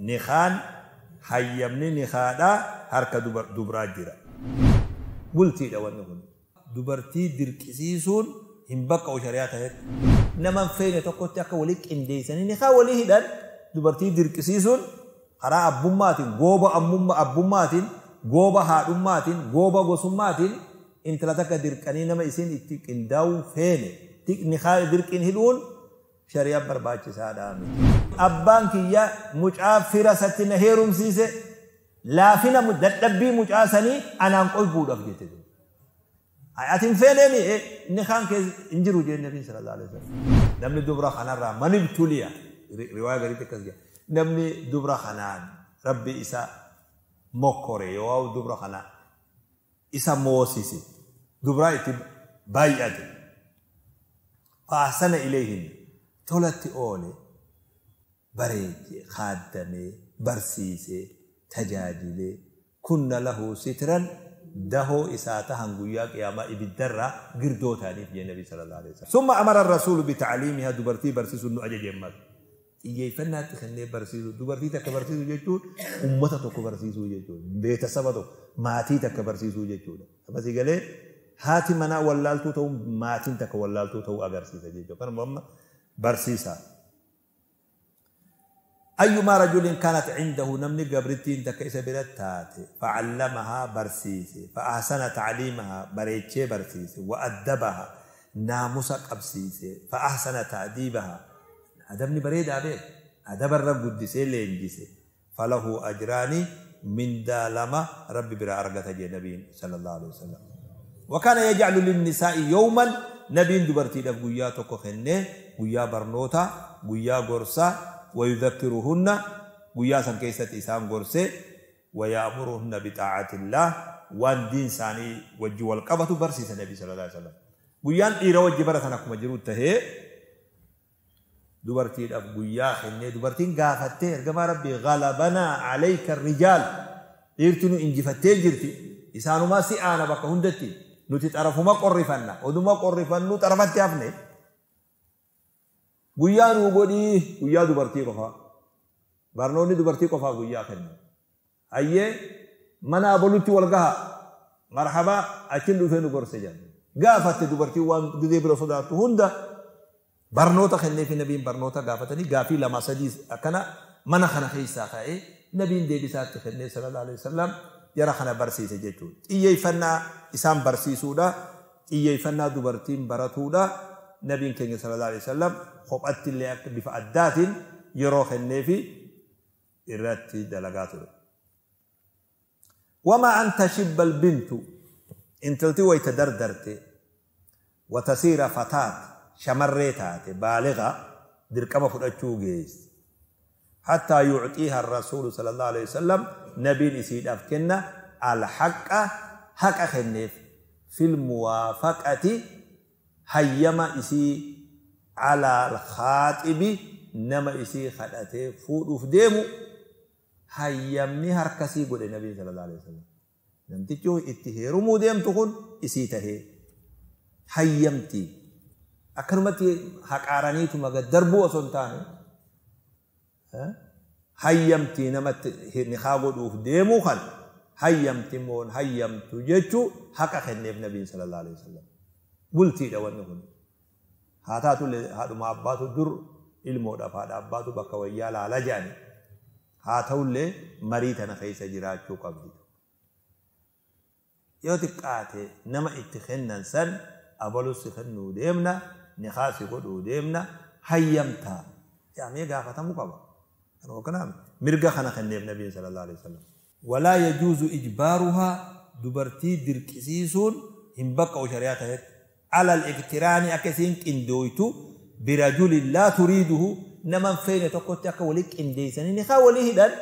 Nikaan hayyamni nikaadhaa harka dubraa jira. Bultiidha wanni kun. Dubartii dirqisiisuun hin baqqa'u shari'aa ta'etti. Nama hin feene tokkotti akka walii qindeessanii nikaa walii hidhan dubartii dirqisiisuun karaa abbummaatiin, gooba abbummaatiin, gooba haadhummaatiin, gooba gosummaatiin intala takka dirqanii nama isin itti qindaa'uu feene nikaa dirqiin hidhuun shari'aa barbaachisaadhaa miti. Abbaan kiyya mucaa fira isatti na heerumsiise laafina dadhabbii mucaa sanii anaan qoybuudhaaf jette. Ati hin feeneemi nikaan kee hin jiru jeen Nabiin sallallahu alaihi wasallam. Namni dubra kanarraa manibtuliya riwaaya gariitti akkas jedha. Namni dubra kanaan Rabbi isa mokkore yoo dubra kana isa moosise dubraa itti baay'ate faasana ilayhin tolatti oole bareeche kaaddamee barsiisee tajaajilee kunna lahu sitran dahoo isaa tahan guyyaa qiyaamaa ibiddarraa girdoo ta'aniif jee Nabi sallallahu alaihi wasallam. Summa amara rasuulu bitacliimihaa dubartii barsiisuun nu ajaje ammas. Xiyyeeffannaatti kennee barsiisuu dubartii takka barsiisuu jechuun ummata tokko barsiisuu jechuudha. Beetasaba tokko maatii takka barsiisuu jechuudha. Akkasii galee haati manaa wallaaltuu ta'uu maatiin takka wallaaltuu ta'uu agarsiisa jechuudha. Kanuma amma barsiisaa. أيما رجل كانت عنده نمني قبرتين تكيس برتات فعلمها برسيسي فأحسن تعليمها بريتشي برسيسي وأدبها ناموس قبسيسي فأحسن تأديبها أدبني بريد أبيك أدب الرب قدسي لينجسي فله أجران من دالما ربي برا أرقة النبي صلى الله عليه وسلم. وكان يجعل للنساء يوما نبي دبرتي لفقيا تكوخنه قيا برنوتا قيا قرصا ويذكرهن قياسا كيست إسام قرسي ويأمرهن بطاعة الله وان دين ساني وجه والقبة برسيس النبي صلى الله عليه وسلم. قيان إيرا وجه برسنا كما جرود تهي دبرتين أف قيا خني دبرتين قافتي كما ربي غلبنا عليك الرجال إيرتنو إنجفتي جرتي إسانو ما سيئانا بك هندتي نتتعرفوا ما قرفنا ودو ما قرفنا تعرفتي أفني guyyaa nuu godhii guyyaa dubartii qofaa barnoonni dubartii qofaa guyyaa kenna hayyee mana abolutti wal gaha marhabaa achiin dhufee nu gorse jedhan gaafatte dubartii waan gizee bira sodaattu hunda barnoota kenneefi nabiin barnoota gaafatanii gaafii 2 3 akkana mana kana keessaa ka'ee nabiin deebisaatti kennee sallallahu alaihi wasallam jara kana barsiise jechuudha. Xiyyeeffannaa isaan barsiisuudha xiyyeeffannaa dubartiin baratuudha nabiin keenya sallallahu alaihi wasallam kophatti illee akka bifa addaatiin yeroo kenneefi irratti dalagaa ture. Wamaa an tashibba albintu intalti wayta dardarte watasiira fataat shamarree taate baaliga dirqama fudhachuu geesse. Hattaa yucxiiha arrasuulu sallallahu alaihi wasallam nabiin isiidhaaf kenna alhaqa haqa kenneef fil muwaafaqati hayyama isii على الخاطب نما إسي خدته فودوف ديمو هيمني هركسي قول النبي صلى الله عليه وسلم نمتجو اتهيرمو ديم تكون إسي تهي هيمتي أكرمتي حقارانيتو ما دربو أسنتاني هيمتي نما نخاغو ديمو خل هيمتي مون هيمتو جيتشو حق خنيف النبي صلى الله عليه وسلم قلتي لو أنه haa taatullee haadhuma abbaatu dur ilmoodhaaf haadha abbaatu bakka wayyaa laala jedhani haa ta'ullee marii tana keessa jiraachuu qabdi. Yoo xiqqaate nama itti kennan san abalus si kennuu deemna nikaa si godhuu deemna hayyamtaa jedhamee gaafatamuu qaba. Kanuma mirga kana kenneef nabiin sallallahu alaihi wasallam. Walaa yajuuzu ijbaaruhaa dubartii dirqisiisuun hin baqqa'u shari'aa ta'etti. على الاقتران أكسين كندويتو برجل لا تريده نمن فين تقوت أكا وليك إنديساني نخا وليه دان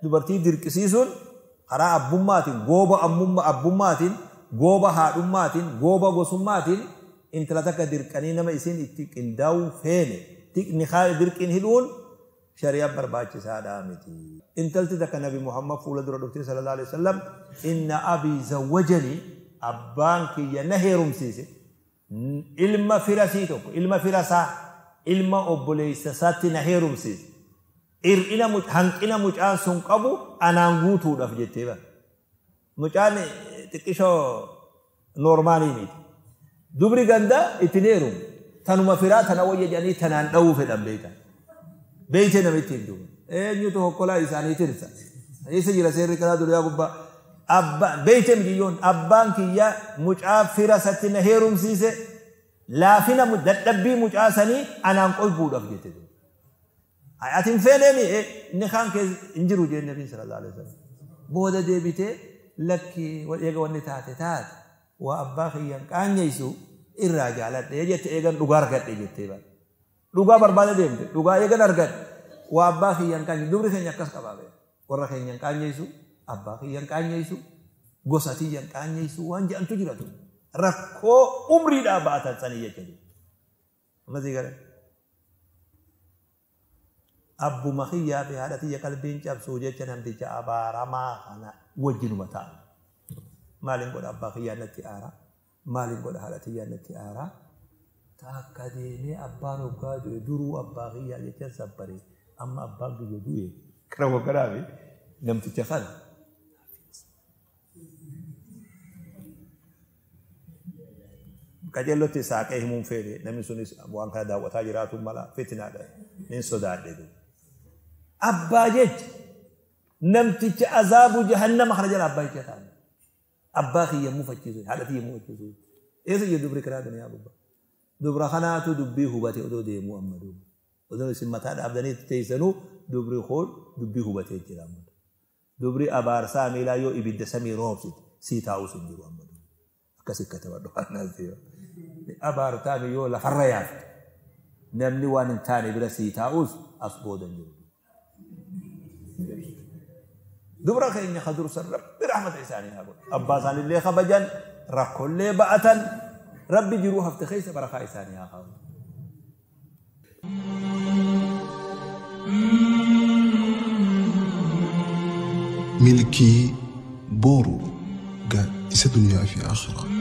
دبرتي دركسيسون قراء أبوماتين غوبا أبوماتين غوبا هادوماتين غوبا غوسوماتين انت لا تكا دركاني نما إسين اتك انداو فين تك نخا دركين هدون شريعة برباچ سادامتي انتلت تكا نبي محمد فولد رسول صلى الله عليه وسلم إن أبي زوجني أبانك ينهي رمسيسي ilma firasii tokko ilma firasaa ilma obboleessa isaatti na heerumsiise. Hir'ina hanqina mucaan sun qabu anaan guutuudhaaf jettee bara. Mucaan xiqqishoo noormaalii miti. Dubri gandaa ittiin heerumu. Tanuma firaa tana wayya jedhanii tanaan dha'uu fedhan beektan. Beeytee namitti hin duuba. Eenyutu hokkolaa isaanii tirsa. Eessa jira seerri karaa duniyaa gubbaa. Abbaa beeytee mitiyyoon abbaan kiyya mucaa fira satti na heerumsiise laafina dadhabbii mucaa sanii anaan qoybuudhaaf jette. Ati hin feeneemi inni kaan kee hin jiru jeen nabiin sallallahu alaihi wasallam. Booda deebitee lakki eega wanni taate taate waa abbaa kiyyan qaanyeessu irraa jaaladhe jette eegan dhugaa argadhe jettee bara. Dhugaa barbaada deemte dhugaa eegan argadhe waa abbaa kiyyan qaanyeessu dubri keenya akkas qabaa beeka. Warra keenyan qaanyeessu abbaa kiyyan qaanyeessu gosa tiyyan qaanyeessu waan jedhantu jira ture. Rakkoo umriidhaa ba'atan sanii jechuudha. Amma sii galee. Abbuma kiyyaa fi haadha tiyya qalbiin cabsuu jecha namticha abaaramaa kana wajjinuma ta'a. Maaliin godha abbaa kiyyaa natti aara? Maaliin godha haadha tiyyaa natti aara? Takka deemee abbaan hoggaa du'e duruu abbaa kiyyaa jecha sabbaree amma abbaan kiyya du'e kara hogganaa fi namticha kana. Qajeellotti saaqee himuun feene namni sunis waan kana daawwataa jiraatu mala fitinaadha. Nin sodaadhe duuba. Abbaa jecha namticha azaabu jahannama kana jala abbaa jecha ta'an. Abbaa kiyya mufachiisu haadha kiyya mufachiisu. Eessa jiru dubri karaa duniyaa gubbaa. Dubra kanaatu dubbii hubate odoo deemuu amma duuba. Odoo isin mataa dhaabdanii teessanuu dubri kun dubbii hubatee jira amma. Dubri abaarsaa miilaa yoo ibidda samii roobsite sii taa'us hin jiru amma duuba. Akkas katabadhu waan as Abaartaa yoo lafarra yaafte namni waan hin taane bira sii taa'us as booda hin jiru. Dubra keenya ka dursan rabbi rahmata isaanii haa godhu. Abbaa isaaniillee kabajan rakkoollee ba'atan rabbi jiruu hafte keessa barakaa isaanii haa kaa'u. Milkii boru gaaddisa duniyaa fi akhiraa.